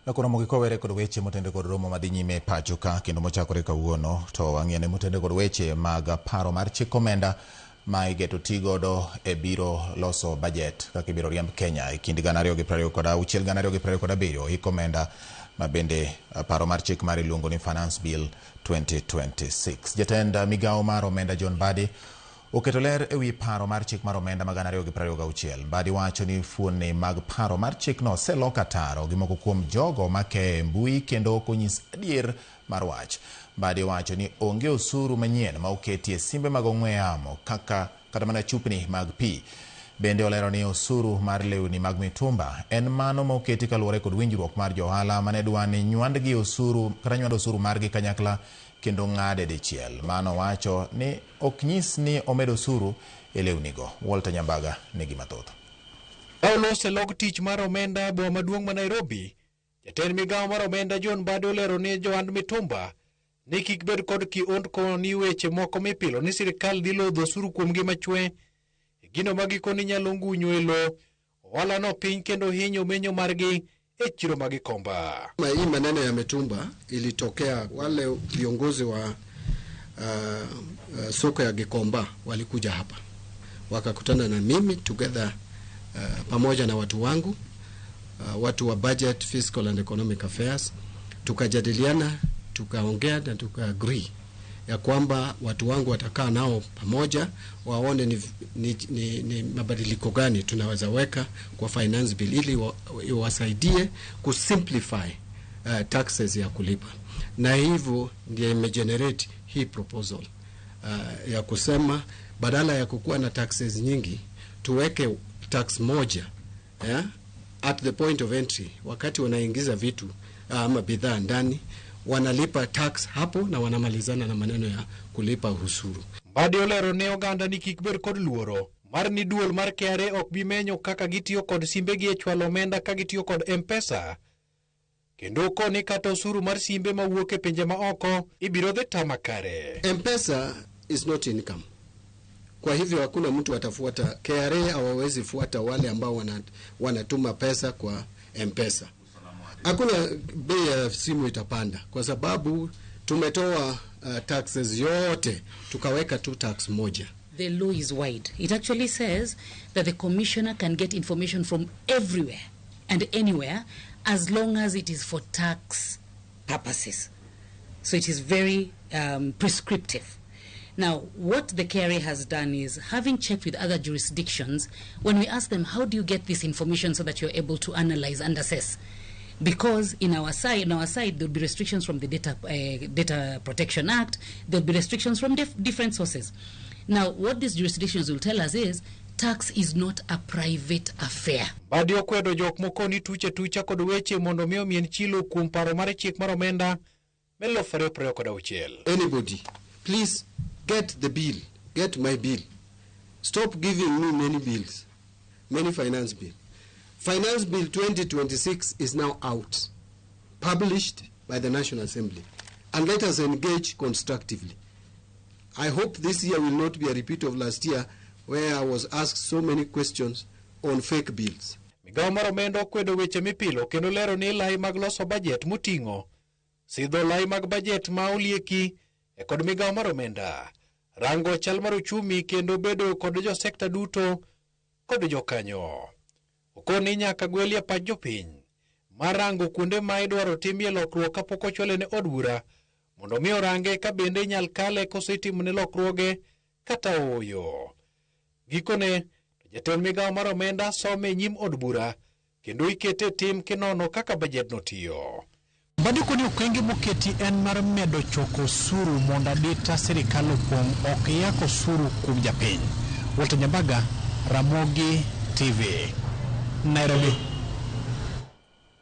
Nakoro kowere kod weche motende kod romo madhi nyime e pacho ka kendo mochakore kawuono to wang'iyo motende kod weche mag paro mar chik omenda ma igeto ti godo e biro loso budget kaka ibiro riemb Kenya e kind 2026 2027 hik omenda ma bende paro mar chik mar iluongo ni Finance Bill 2026. Jatend migawo mar omenda John Mbadi oketo ler ewi paro mar chik mar omenda ma 2026. Mbadi wacho ni fuonni mag paro mar chikno oselok ataro gi moko kuom jogo makeye e mbui kendo ok onyis adier mar wach. Mbadi wacho ni onge osuru manyien ma oketi e simbe mag ong'we yamo kaka kata mana chupni mag pi. Bende olero ni osuru mar lewni mag mitumba en mano ma oketi kaluwore kod winjruok mar johala mane dwa ni nywandgi osuru kata nywand osuru margi kanyakla kendo ng'ade dichiel. Mano wacho ni ok nyis ni omedo osuru e lewnigo. Walter Nyambaga nigi mathoth. Ka olos e log tich mar omenda e boma maduong' ma Nairobi, jatend migawo mar omenda John Mbadi olero ni johand mitumba ni kik bed kod kiondko ni weche moko mipilo ni sirikal dhi lodho osuru kuomgi machwe e gino ma gikone nyalo ngunyo e lo ohala no piny kendo hinyo menyo margi e chiro ma Gikomba. Hii maneno ya mitumba ilitokea wale viongozi wa soko ya Gikomba walikuja hapa wakakutana na mimi together pamoja na watu wangu, watu wa budget, fiscal and economic affairs, tukajadiliana, tukaongea na tukaagree ya kwamba watu wangu watakaa nao pamoja waone ni mabadiliko gani tunaweza weka kwa finance bill ili iwasaidie kusimplify taxes ya kulipa, na hivyo ndio imegenerate hii proposal ya kusema badala ya kukuwa na taxes nyingi tuweke tax moja, yeah, at the point of entry, wakati wanaingiza vitu ama bidhaa ndani wanalipa tax hapo na wanamalizana na maneno ya kulipa ushuru. Mbadi olero ne oganda ni kik bed kod luoro mar ni duol mar KRA ok bi menyo kaka gitiyo kod simbegi e chwalo omenda ka gitiyo kod M-Pesa. Kendo koni kata osuru mar simbe mawuok e pinje ma oko ibiro dhi tama kare. M-Pesa is not income. Kwa hivyo hakuna mtu atafuata, KRA hawawezi fuata wale ambao wanatuma pesa kwa M-Pesa. Hakuna bei ya simu itapanda kwa sababu tumetoa taxes yote tukaweka tu tax moja. The law is wide. It actually says that the commissioner can get information from everywhere and anywhere as long as it is for tax purposes. So it is very prescriptive. Now, what the KRA has done is, having checked with other jurisdictions, when we ask them, "How do you get this information so that you're able to analyze and assess?" Because in our side, there'll be restrictions from the Data Protection Act, there'll be restrictions from different sources. Now, what these jurisdictions will tell us is, tax is not a private affair. Mbadi okwedo jok moko ni tuche tucha kod weche mondo mi omien chilo kuom paro mar chik mar omenda me 2026. Anybody, please get the bill, get my bill. Stop giving me many bills, many finance bill. Finance Bill 2026 is now out, published by the National Assembly. And let us engage constructively. I hope this year will not be a repeat of last year, where I was asked so many questions on fake bills. Migawo mar omenda okwedo weche mipilo kendo lero ni lai mag loso bajet moting'o sidho lai mag bajet ma olieki e kod migawo mar omenda rango chal mar uchumi kendo bedo kod jo sekta duto kod jokanyo. Okoni nyaka gwelie pach jopiny mar rango kuonde ma idwaro timie lokruok kapok ochwale ne od bura mondo mi orange ka bende inyal kale koso itimone lokruoge kata ooyo. Gikone to jatend migawo mar omenda some e nyim od bura kendo ikete e tim kinono kaka bajedno tiyo. Mbadi koni okenge moketi en mar medo choko osuru mondo adita sirikal opong' ok yak osuru kuom japiny. Walter Nyambaga, Ramogi TV, Nairobi.